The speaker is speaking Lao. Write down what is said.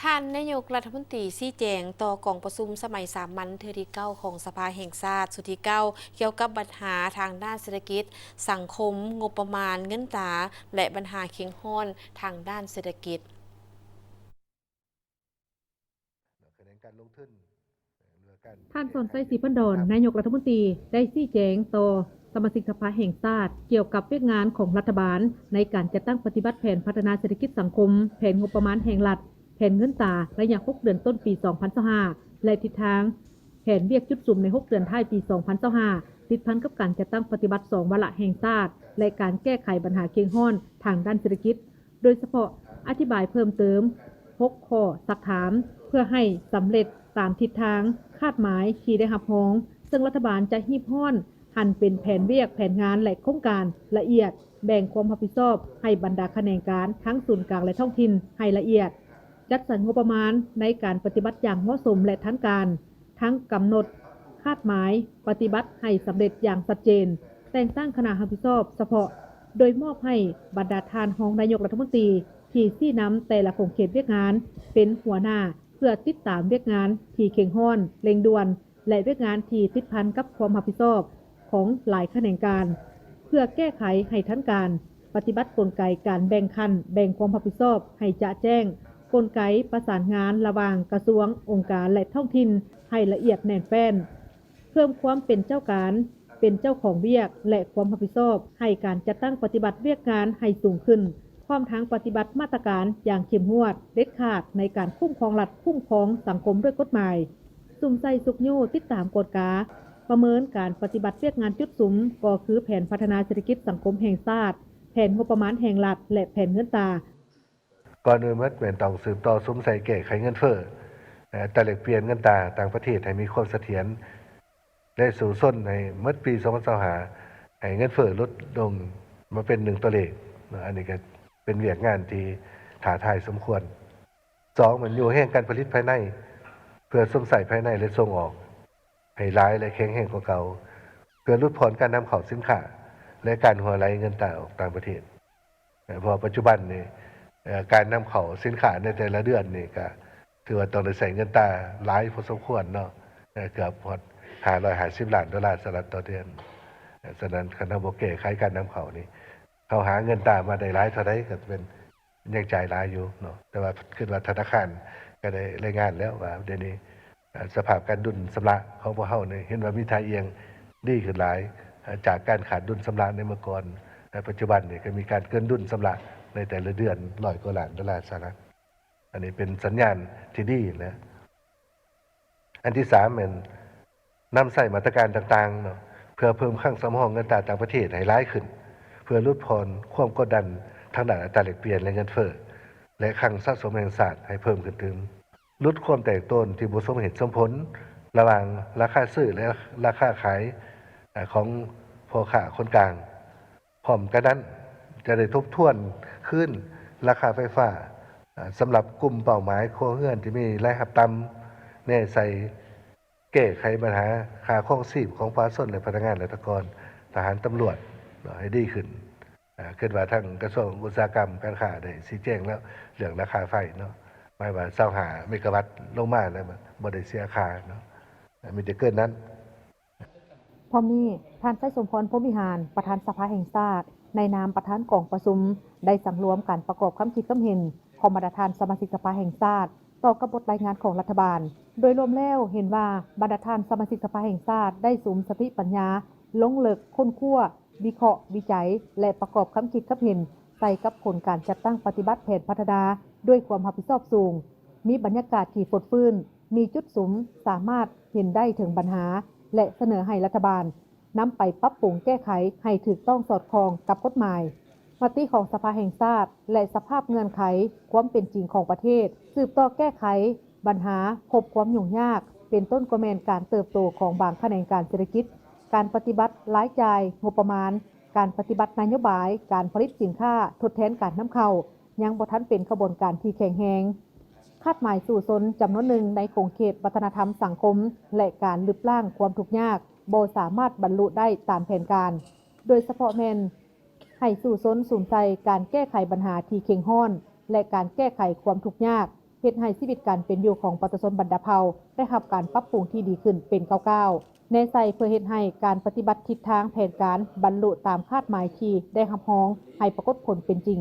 ທ່ານນາຍົກລັດຖະມົນຕີຊີ້ແຈງຕໍ່ກອງປະຊຸມສະໄໝສາມັນເທື່ອທີເກົ້າຂອງສະພາແຫ່ງຊາດຊຸດທີເກົ້າ ກ່ຽວກັບບັນຫາທາງດ້ານເສດຖະກິດ, ສັງຄົມ, ງົບປະມານ, ເງິນຕາ ແລະ ບັນຫາເຄັ່ງຮ້ອນທາງດ້ານເສດຖະກິດ. ທ່ານ ສອນໄຊ ສີພັນດອນ ນາຍົກລັດຖະມົນຕີ ໄດ້ຊີ້ແຈງຕໍ່ສະມາຊິກສະພາແຫ່ງຊາດ ກ່ຽວກັບວຽກງານຂອງລັດຖະບານ ໃນການຈັດຕັ້ງປະຕິບັດແຜນພັດທະນາເສດຖະກິດສັງຄົມ, ແຜນງົບປະມານແຫ່ງລັດ, ແຜນເງິນຕາ ໄລຍະຫົກເດືອນຕົ້ນປີສອງພັນຊາວຫ້າ ແລະ ທິດທາງແຜນວຽກຈຸດສຸມໃນຫົກເດືອນທ້າຍປີສອງພັນຊາວຫ້າ ຕິດພັນກັບການຈັດຕັ້ງປະຕິບັດສອງວາລະແຫ່ງຊາດ ແລະ ການແກ້ໄຂບັນຫາເຄັ່ງຮ້ອນທາງດ້ານເສດຖະກິດ. ໂດຍສະເພາະອະທິບາຍເພີ່ມເຕີມຫົກຂໍ້ຊັກຖາມ ເພື່ອໃຫ້ສຳເລັດຕາມທິດທາງຄາດໝາຍທີ່ໄດ້ຮັບຮອງ, ເຊິ່ງລັດຖະບານຈະຮີບຮ້ອນຫັນເປັນແຜນວຽກ, ແຜນງານ ແລະ ໂຄງການລະອຽດ, ແບ່ງຄວາມຮັບຜິດຊອບໃຫ້ບັນດາຂະແໜງການທັງສູນກາງ ແລະ ທ້ອງຖິ່ນໃຫ້ລະອຽດ, ຈັດສັນງົບປະມານໃນການປະຕິບັດຢ່າງເໝາະສົມ ແລະ ທັນການ, ທັງກຳນົດຄາດໝາຍປະຕິບັດໃຫ້ສຳເລັດຢ່າງຊັດເຈນ, ແຕ່ງຕັ້ງຄະນະຮັບຜິດຊອບສະເພາະ ໂດຍມອບໃຫ້ບັນດາທ່ານຮອງນາຍົກລັດຖະມົນຕີ ທີ່ຊີ້ນຳແຕ່ລະຂົງເຂດວຽກງານເປັນຫົວໜ້າ ເພື່ອຕິດຕາມວຽກງານທີ່ເຄັ່ງຮ້ອນ, ເລັ່ງດ່ວນ ແລະ ວຽກງານທີ່ຕິດພັນກັບຄວາມຮັບຜິດຊອບຂອງຫຼາຍຂະແໜງການ ເພື່ອແກ້ໄຂໃຫ້ທັນການ, ປະຕິບັດກົນໄກການແບ່ງຂັ້ນ, ແບ່ງຄວາມຮັບຜິດຊອບໃຫ້ຈະແຈ້ງ, ກົນໄກປະສານງານລະຫວ່າງກະຊວງ, ອົງການ ແລະ ທ້ອງຖິ່ນໃຫ້ລະອຽດແໜ້ນແຟ້ນ. ເພີ່ມຄວາມເປັນເຈົ້າການ, ເປັນເຈົ້າຂອງວຽກ ແລະ ຄວາມຮັບຜິດຊອບໃຫ້ການຈັດຕັ້ງປະຕິບັດວຽກງານໃຫ້ສູງຂຶ້ນ, ພ້ອມທັງປະຕິບັດມາດຕະການຢ່າງເຂັ້ມງວດ, ເດັດຂາດໃນການຄຸ້ມຄອງລັດ, ຄຸ້ມຄອງສັງຄົມດ້ວຍກົດໝາຍ, ສຸມໃສ່ຊຸກຍູ້ຕິດຕາມກວດກາ, ປະເມີນການປະຕິບັດວຽກງານຈຸດສຸມ ກໍຄືແຜນພັດທະນາເສດຖະກິດສັງຄົມແຫ່ງຊາດ, ແຜນງົບປະມານແຫ່ງລັດ ແລະ ແຜນເງິນຕາ. ກ່ອນອື່ນໝົດແມ່ນຕ້ອງສືບຕໍ່ສຸມໃສ່ແກ້ໄຂເງິນເຟີ້, ອັດຕາແລກປ່ຽນເງິນຕາຕ່າງປະເທດໃຫ້ມີຄວາມສະຖຽນ ແລະ ສູ້ຊົນໃຫ້ໝົດປີສອງພັນຊາວຫ້າ ໃຫ້ເງິນເຟີ້ຫຼຸດລົງມາເປັນໜຶ່ງຕົວເລກ. ອັນນີ້ກໍເປັນວຽກງານທີ່ທ້າທາຍສົມຄວນ. ສອງ ແມ່ນຍູ້ແຮງການຜະລິດພາຍໃນ ເພື່ອຊົມໃຊ້ພາຍໃນ ແລະ ສົ່ງອອກ ໃຫ້ຫຼາຍ ແລະ ແຂງແຮງກວ່າເກົ່າ ເພື່ອຫຼຸດຜ່ອນການນຳເຂົ້າສິນຄ້າ ແລະ ການຮົ່ວໄຫຼເງິນຕາອອກຕ່າງປະເທດ. ເພາະວ່າປັດຈຸບັນນີ້ ເອີ ການນຳເຂົ້າສິນຄ້າໃນແຕ່ລະເດືອນນີ້ກະຖືວ່າຕ້ອງໄດ້ໃຊ້ເງິນຕາຫຼາຍພໍສົມຄວນເນາະ, ເກືອບຮອດຫ້າຮ້ອຍຫ້າສິບລ້ານໂດລາສະຫະລັດຕໍ່ເດືອນ. ສະນັ້ນ ຄັນເຮົາບໍ່ແກ້ໄຂການນຳເຂົ້ານີ້ ເຮົາຫາເງິນຕາມາໄດ້ຫຼາຍເທົ່າໃດກໍເປັນ ຍັງຈ່າຍຫຼາຍຢູ່ເນາະ, ແຕ່ວ່າຄິດວ່າທະນາຄານກໍໄດ້ລາຍງານແລ້ວວ່າ ດຽວນີ້ ເອີ ສະພາບການດຸນຊຳລະຂອງພວກເຮົານີ້ ເຫັນວ່າມີທ່າອ່ຽງດີຂຶ້ນຫຼາຍ ເອີ ຈາກການຂາດດຸນຊຳລະໃນເມື່ອກ່ອນ. ແຕ່ປັດຈຸບັນນີ້ກໍມີການເກີນດຸນຊຳລະໃນແຕ່ລະເດືອນຮ້ອຍກວ່າລ້ານໂດລາສະຫະລັດ. ອັນນີ້ເປັນສັນຍານທີ່ດີນະ. ອັນທີສາມແມ່ນນຳໃຊ້ມາດຕະການຕ່າງໆເນາະ ເພື່ອເພີ່ມຄັງສຳຮອງເງິນຕາຕ່າງປະເທດໃຫ້ຫຼາຍຂຶ້ນ ເພື່ອຫຼຸດຜ່ອນຄວາມກົດດັນທາງດ້ານອັດຕາແລກປ່ຽນ ແລະ ເງິນເຟີ້ ແລະ ຄັງສະສົມແຫ່ງຊາດໃຫ້ເພີ່ມຂຶ້ນຕື່ມ, ຫຼຸດຄວາມແຕກໂຕນທີ່ບໍ່ສົມເຫດສົມຜົນລະຫວ່າງລາຄາຊື້ ແລະ ລາຄາຂາຍ ອາ ຂອງພໍ່ຄ້າຄົນກາງ. ພ້ອມກັນນັ້ນ ຈະໄດ້ທົບທວນຄືນລາຄາໄຟຟ້າ ອາ ສຳລັບກຸ່ມເປົ້າໝາຍຄົວເຮືອນທີ່ມີລາຍຮັບຕ່ຳ, ແນໃສ່ແກ້ໄຂບັນຫາຄ່າຄອງຊີບຂອງປະຊາຊົນ ແລະ ພະນັກງານລັດຖະກອນ, ທະຫານ, ຕຳຫຼວດເນາະ ໃຫ້ດີຂຶ້ນ. ອາ ຄິດວ່າທາງກະຊວງອຸດສາຫະກຳການຄ້າໄດ້ຊີ້ແຈງແລ້ວ ເລື່ອງລາຄາໄຟເນາະ, ໝາຍວ່າຊາວຫ້າເມກາວັດລົງມາແລ້ວ ບໍ່ໄດ້ເສຍຄ່າເນາະ, ມີແຕ່ເກີນນັ້ນ. ພ້ອມນີ້, ທ່ານ ໄຊສົມພອນ ພົມວິຫານ ປະທານສະພາແຫ່ງຊາດ ໃນນາມປະທານກອງປະຊຸມ ໄດ້ສັງລວມການປະກອບຄຳຄິດຄຳເຫັນຂອງບັນດາທ່ານສະມາຊິກສະພາແຫ່ງຊາດ ຕໍ່ກັບບົດລາຍງານຂອງລັດຖະບານ. ໂດຍລວມແລ້ວເຫັນວ່າ ບັນດາທ່ານສະມາຊິກສະພາແຫ່ງຊາດ ໄດ້ສຸມສະຕິປັນຍາ ລົງເລິກຄົ້ນຄວ້າ, ວິເຄາະ, ວິໄຈ ແລະ ປະກອບຄຳຄິດຄຳເຫັນໃສ່ກັບຜົນການຈັດຕັ້ງປະຕິບັດແຜນພັດທະນາດ້ວຍຄວາມຮັບຜິດຊອບສູງ, ມີບັນຍາກາດທີ່ຟົດຟື້ນ, ມີຈຸດສຸມ, ສາມາດເຫັນໄດ້ເຖິງບັນຫາ ແລະ ສະເໜີໃຫ້ລັດຖະບານນຳໄປປັບປຸງແກ້ໄຂໃຫ້ຖືກຕ້ອງສອດຄ່ອງກັບກົດໝາຍ, ມະຕິຂອງສະພາແຫ່ງຊາດ ແລະ ສະພາບເງື່ອນໄຂຄວາມເປັນຈິງຂອງປະເທດ, ສືບຕໍ່ແກ້ໄຂບັນຫາພົບຄວາມຫຍຸ້ງຍາກ, ເປັນຕົ້ນກໍແມ່ນການເຕີບໂຕຂອງບາງຂະແໜງການເສດຖະກິດ, ການປະຕິບັດລາຍຈ່າຍງົບປະມານ, ການປະຕິບັດນະໂຍບາຍການຜະລິດສິນຄ້າທົດແທນການນຳເຂົ້າ ຍັງບໍ່ທັນເປັນຂະບວນການທີ່ແຂງແຮງ. ຄາດໝາຍສູ້ຊົນຈຳນວນໜຶ່ງໃນຂົງເຂດວັດທະນະທຳສັງຄົມ ແລະ ການລຶບລ້າງຄວາມທຸກຍາກບໍ່ສາມາດບັນລຸໄດ້ຕາມແຜນການ, ໂດຍສະເພາະແມ່ນໃຫ້ສູ້ຊົນສຸມໃສ່ການແກ້ໄຂບັນຫາທີ່ເຄັ່ງຮ້ອນ ແລະ ການແກ້ໄຂຄວາມທຸກຍາກ ເຮັດໃຫ້ຊີວິດການເປັນຢູ່ຂອງປະຊາຊົນບັນດາເຜົ່າໄດ້ຮັບການປັບປຸງທີ່ດີຂຶ້ນເປັນກ້າວໆ ແນໃສ່ເພື່ອເຮັດໃຫ້ການປະຕິບັດທິດທາງແຜນການບັນລຸຕາມຄາດໝາຍທີ່ໄດ້ຮັບຮອງໃຫ້ປາກົດຜົນເປັນຈິງ.